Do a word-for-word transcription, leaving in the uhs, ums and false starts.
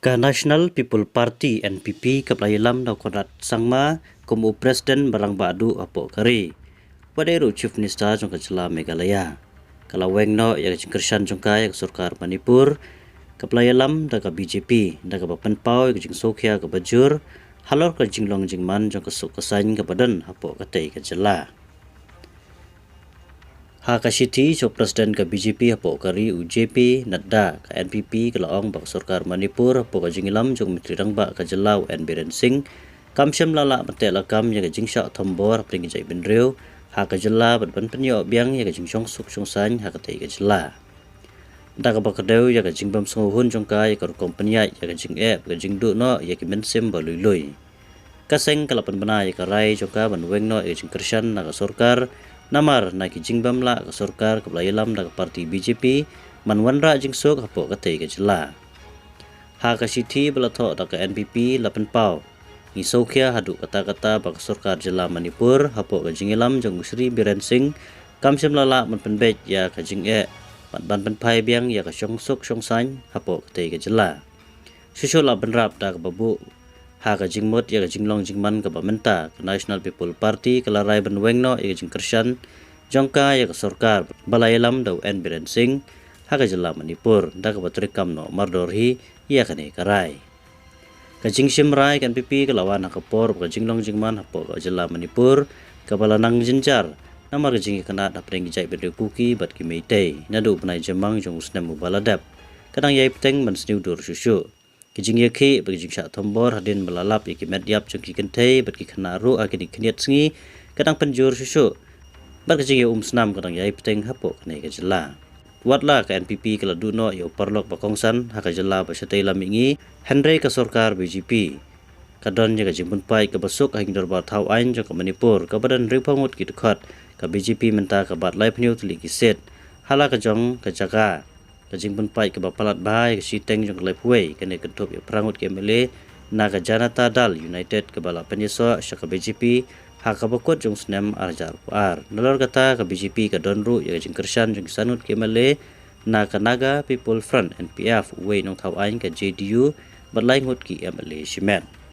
Ka National People Party, N P P, kaba la ïalam da u Conrad Sangma kum u President ba rangbah duh hapoh ka ri, uba dei ruh u Chief Minister jong ka jylla Meghalaya, ka la weng noh ïa ka jingkyrshan jong ka ïa ka sorkar Manipur kaba la ïalam da ka B J P, da kaba pynpaw ïa ka jingsngewkhia kaba jur halor ka jinglong jingman jong ka suk ka saiñ kaba don hapoh katei ka jylla. Ha ka shithi sha u President ka B J P hapoh ka ri, u J P Nadda, ka N P P ka la ong ba ka sorkar Manipur hapoh ka jingïalam jong u Myntri Rangbah ka jylla, u N Biren Singh, kam shym la lah ban teh lakam ïa ka jingshah thombor hapdeng ki jaitbynriew ha ka jylla bad ban pynïoh biang ïa ka jingshongsuk shongsaiñ ha katei ka jylla, da kaba kdew ïa ka jingbym sngewhun jong ka ïa ka rukom pynïaid ïa ka jingeh bad ka jingduh noh ïa ki mynsiem ba lui lui. Ka seng ka la pynbna ïa ka rai jong ka ban weng noh ïa ka jingkyrshan na ka sorkar, namar na ki jingbym lah ka sorkar kaba la ïalam da ka party B J P ban wanrah jingsuk hapoh katei ka jylla. Ha ka shithi ba la thoh da ka N P P la pynpaw: Ngi sngewkhia haduh katta katta ba ka sorkar jylla Manipur hapoh ka jingïalam jong u Shri Biren Singh kam shym la lah ban pynbeit ïa ka jingeh bad ban pynphai biang ïa ka shongsuk shongsaiñ hapoh katei ka jylla. Shuh shuh la bynrap da kaba buh ha ka jingmut ïa ka jinglong jingman kaba mynta, ka National People Party ka la rai ban weng noh ïa ka jingkyrshan jong ka ïa ka sorkar ba la ïalam da u N Biren Singh ha ka jylla Manipur, da kaba treikam noh mardor hi ïa kane ka rai. Ka jingshim rai ka N P P ka la wan ha ka por ba ka jinglong jingman hapoh ka jylla Manipur kaba la nang jynjar namar ka jingïakynad hapdeng ki jaitbynriew Kuki bad ki Meitei naduh u bnai Jymmang jong u snem uba la dep, ka dang ïai bteng ban sniew dur shuh shuh. Ki jingïakhih bad ki jingshah thombor hadien ba la lap ïa ki met ïap jong ki kynthei bad ki khynnah ruh ha kine ki khyndiat sngi ka dang pynjur shuh shuh, bad ka jingïaumsnam ka dang ïai bteng hapoh kane ka jylla. Wat la ka N P P ka la duh noh ïa u paralok ba kongsan ha ka jylla ba shatei lam mihngi, hynrei ka sorkar B J P ka don ïa ka jingpynpaw kaba suk ha ki dorbar thaw aiñ jong ka Manipur kaba don hynriewphew ngut ki dkhot, ka B J P mynta ka bat laiphew hynñiew tylli ki seat. Ha la ka jong ka jaka, ka jingpynpaw kaba palat bha ïa ka shiteng jong ka laiphew wei, kane kynthup ïa phra ngut ki M L A na ka Janata Dal United kaba la pynïasoh sha ka B J P ha kaba kut jong u snem ar hajar arphew ar. Nalor kata, ka B J P ka don ruh ïa ka jingkyrshan jong ki san ngut ki M L A na ka Naga People Front, N P F, uwei nongthaw aiñ ka J D U bad lai ngut ki M L A shimet.